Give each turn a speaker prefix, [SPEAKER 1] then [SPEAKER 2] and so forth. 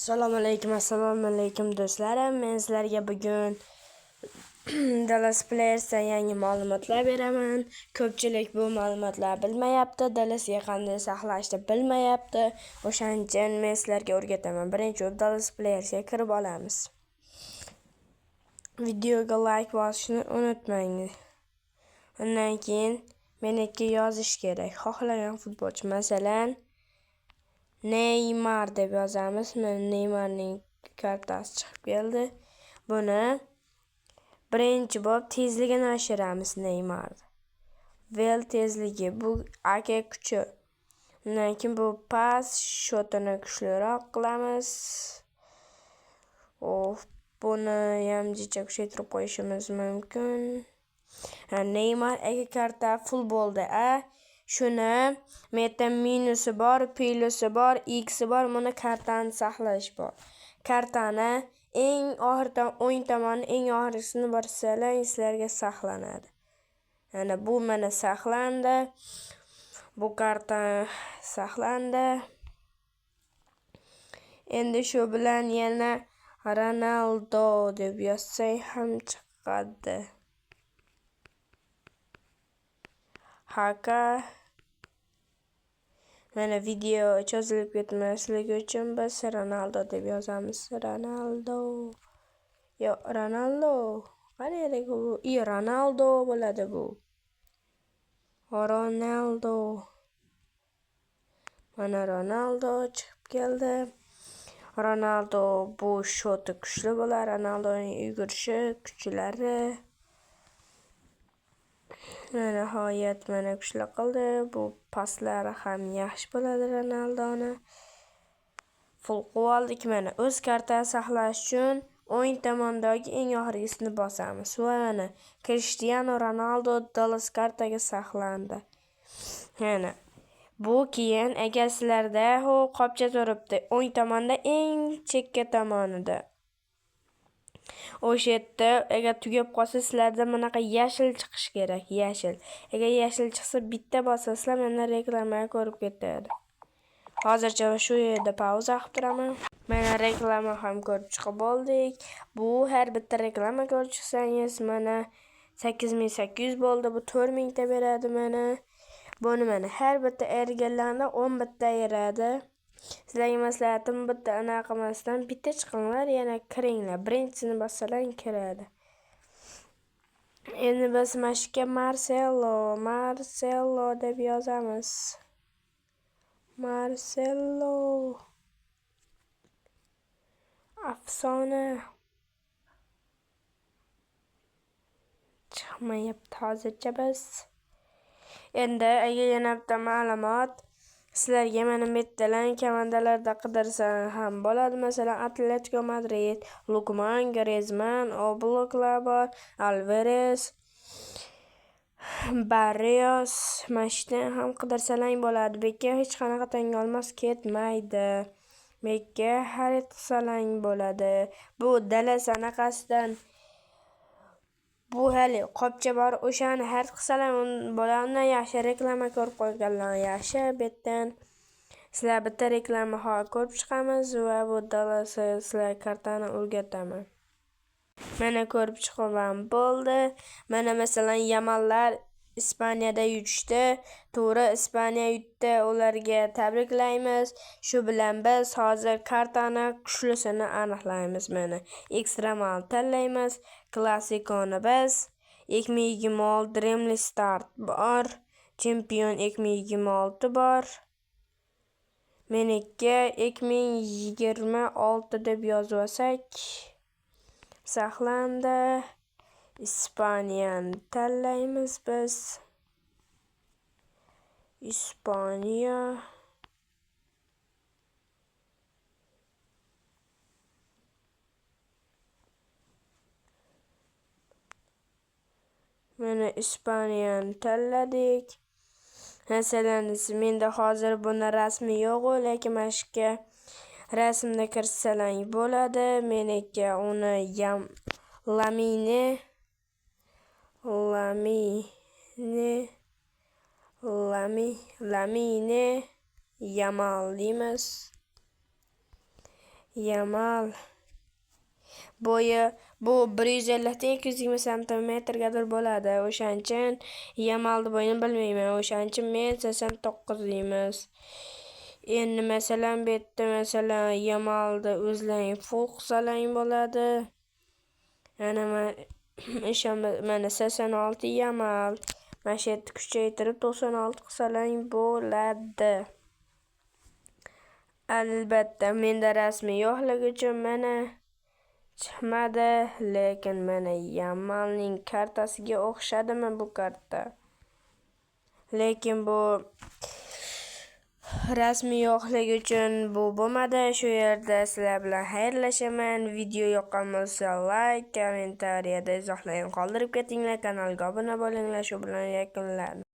[SPEAKER 1] Assalomu alaykum, assalomu alaykum do'stlarim. Men sizlarga bugun Dallas Players'dan yangi ma'lumotlar beraman. Ko'pchilik bu ma'lumotlarni bilmayapti, Dallasga qanday saqlashni bilmayapti. O'shaning uchun men sizlarga o'rgataman. Birinchi bo'lib Dallas Players'ga kirib olamiz. Videoga like bosishni unutmang. Undan keyin meniki yozish kerak. Xohlagan futbolchi, masalan, Neymar deb yozamiz. Mana Neymarning kartasi chiqib keldi. Buni birinchi bo'lib tezligini oshiramiz Neymarni. Vel tezligi, bu aka kuchi. Undan keyin bu pas shotini kuchliroq qilamiz. Of, buni ham jicha kuchaytirib qo'yishimiz mumkin. Neymar aka karta full bo'ldi, a? Shuni meta minusi bor, plusi bor, x'i bor, buni kartani saqlash bor. Kartani eng oxirida o'ng tomoni eng oxirgisini bossalar sizlarga saqlanadi. Mana bu mana saqlandi. Bu karta saqlandi. Endi shu bilan yana Ronaldo deb yozsak ham chiqadi. Haka. Mana video cho'zilib ketmasligi uchun biz Ronaldo deb yozamiz. Ronaldo. Yo, Ronaldo. Qani bu? I Ronaldo bo'ladi bu. Ronaldo. Mana Ronaldo chiqib keldi. Ronaldo bu shoti kuchli bo'ladi. Ronaldoning yugurishi, kuchlari. Nihoyat mana kuchli qildi. Bu paslari ham yaxshi bo'ladi Ronaldoni. Full qilib oldik mana. O'z kartani saqlash uchun o'ng tomondagi eng oxirgisini bosamiz. Va mana Cristiano Ronaldo Dallas kartaga saqlandi. Mana bu keyin agar sizlarda qopcha turibdi, o'ng tomonda eng chekka tomonida. O'sha yerda agar tugab qolsa sizlarda bunaqa yashil chiqish kerak, yashil. Agar yashil chiqsa bitta bosasizlar mana reklama ko'rib ketadi. Hozircha shu yerda pauza qilib turaman. Mana reklama ham ko'rib chiqib bo'ldik. Bu har bitta reklama ko'rib chiqsangiz mana 8800 bo'ldi. Bu 4000 ta beradi mana. Buni mana har bitta erganlarni 10 bitta beradi. Sizlarga maslahatim bitta anaqa qilmasdan bitta chiqinglar, yana kiringlar. Birinchisini bossalar kiradi. Endi biz mashga Marcelo, Marcelo deb yozamiz. Marcelo. Afsona. Chiqmayapti hozircha biz. Endi agar yana bitta ma'lumot sizlarga mana bu yerdalan komandalarda qidirsa ham bo'ladi. Masalan, Atletico Madrid, Lukman, Griezmann, Oblaklar bor, Alvarez, Barrios, mana shu yerdan ham qidirsalang bo'ladi. Bu yerga hech qanaqa tanga olmos ketmaydi. Bu yerga xarid qilsalang bo'ladi. Bu Dallas anaqasidan bu hali qopcha bor, o'shani xarid qilsalang bo'ladi. Undan yaxshi reklama ko'rib qo'yganlar yaxshi. Bu yerdan sizlar bitta reklama hozir ko'rib chiqamiz va bu Dallas sizlar kartani o'rgataman. Mana ko'rib chiqib ham bo'ldi. Mana masalan Yamallar Ispaniyada yutishdi. To'g'ri, Ispaniya yutdi. Ularga tabriklaymiz. Shu bilan biz hozir kartani kuchlisini aniqlaymiz mana. Ekstremal tanlaymiz. Klassikoni biz 2026 Dreamly Start bor. Chempion 2026 bor. Meniki 2026 deb yozib olsak saqlandi. Ispaniyani tanlaymiz biz. İspaniya. Mana Ispaniyani tanladik. Masalan, menda hozir buni rasmi yo'q, lekin mana shu yerga rasmni kiritsalang bo'ladi. Meniki uni Lamine Yamal deymiz. Yamal bo'yi bu 150 dan 220 santimetrgadir bo'ladi. O'shaning uchun Yamalni bo'yini bilmayman. O'shaning uchun men 89 deymiz. Endi masalan bu yerda masalan Yamalni o'zlaring full qilsalang bo'ladi. Ana o'sha mana 86 Yamal. Mana shu yerda kuchaytirib 96 qilsalang bo'ladi. Albatta menda rasmi yo'qligi uchun mana chiqmadi, lekin mana Yamalning kartasiga o'xshadimi bu karta? Lekin bu rasmi yo'qligi uchun bu bo'lmadi. Shu yerda sizlar bilan xayrlashaman. Video yoqqan bo'lsa layk, kommentariyada izohlarni qoldirib ketinglar. Kanalga obuna bo'linglar. Shu bilan yakunlanadi.